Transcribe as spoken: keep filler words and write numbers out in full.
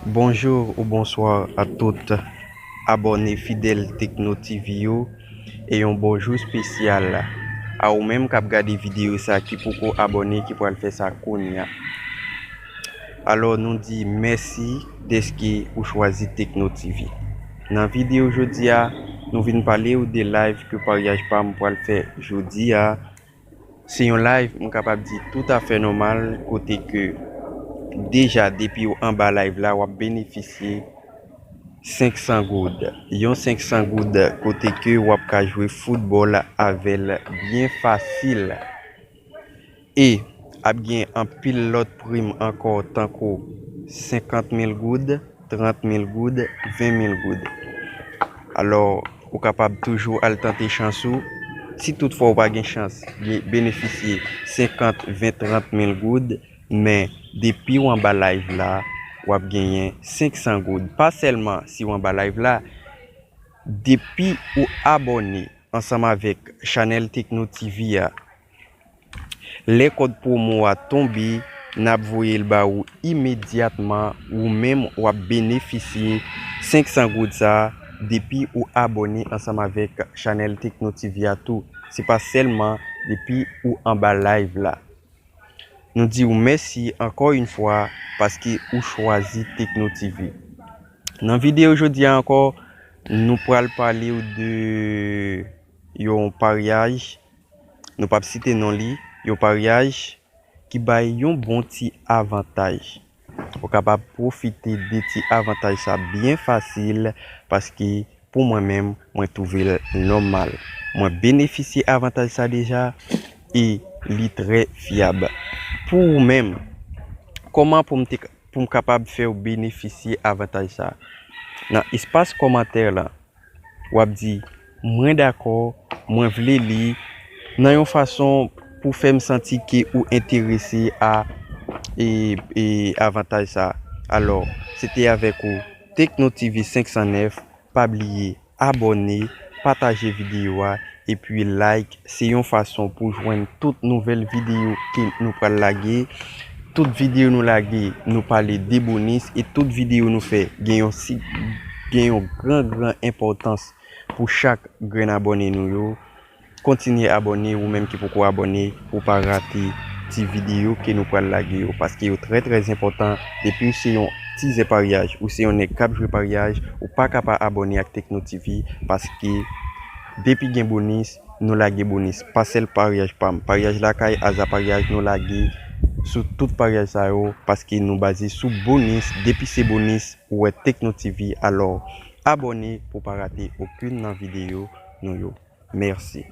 Bonjou ou bonswa a tout abòne fidèl Tekno TV yo, e yon bonjou espesyal a ou menm k ap gade videyo sa ki poko abòne, ki pral fè sa kounye a. Alò, nou di mèsi dèske ou chwazi Tekno TV. Nan videyo jodi a, nou vin pale w de live ke Paryaj Pa M pral fè jodi a. Se yon live, m kapab di, toutafè nòmal, kote ke deja depi w anba live la, w ap benefisye senk san goud. Yon senk san goud kote ke w ap ka jwe foutbòl avè l byen fasil. E ap gen anpil lòt prim ankò, tankou senkant mil goud, trant mil goud, ven mil goud. Alò, ou kapab toujou al tante chans ou. Si toutfwa ou pa gen chans, gen benefisye senkant, ven, trant mil goud, men depi w anba live la, w ap genyen senk san goud. Pa sèlman si w anba live la, depi ou abòne ansanm avèk chanèl Tekno TV a, lè kòd pwomo a tonbe, n ap voye l ba ou imedyatman, ou menm w ap benefisye senk san goud sa a depi ou abòne ansanm avèk chanèl Tekno TV a tou. Se pa sèlman depi ou anba live la. Nou di w mèsi ankò yon fwa paske ou chwazi Tekno TV. Nan videyo jodi a ankò, nou pral pale w de yon paryaj, nou p ap site non li, yon paryaj ki bay yon bon ti avantaj. Ou kapab pwofite de ti avantaj sa byen fasil, paske pou mwen menm, mwen twouve l nòmal. Mwen benefisye avantaj sa deja e li trè fyab. Pou ou menm, kòman pou m te, pou m kapab fè w benefisye avantaj sa? Nan espas kòmantè la, w ap di, "Mwen dakò, mwen vle li," nan yon fason pou fè m santi ke ou enterese a e, e avantaj sa. Alò, se te avèk ou Tekno TV senk san nèf. Pa bliye abòne, pataje videyo a, epi like. Se yon fason pou jwenn tout nouvèl videyo ke nou pral lage. Tout videyo nou lage, nou pale de bonis, e tout videyo nou fè gen yon si, gen yon gran, gran enpòtans pou chak grenn abòne nou yo. Kontinye abòne, ou menm ki poko abòne, pou w pa rate ti videyo ke nou pral lage yo, paske yo trè, trè enpòtan. Depi w se yon tizè paryaj, ou se yon nèg k ap jwe paryaj, ou pa ka pa abòne ak Tekno TV, paske depi gen bonis, nou lage bonis. Pa sèl Paryaj Pa M, Paryaj Lakay, Aza Paryaj, nou lage sou tout paryaj sa yo, paske nou baze sou bonis. Depi se bonis, ou wè Tekno TV, alò abòne pou w pa rate okenn nan videyo nou yo. Mèsi.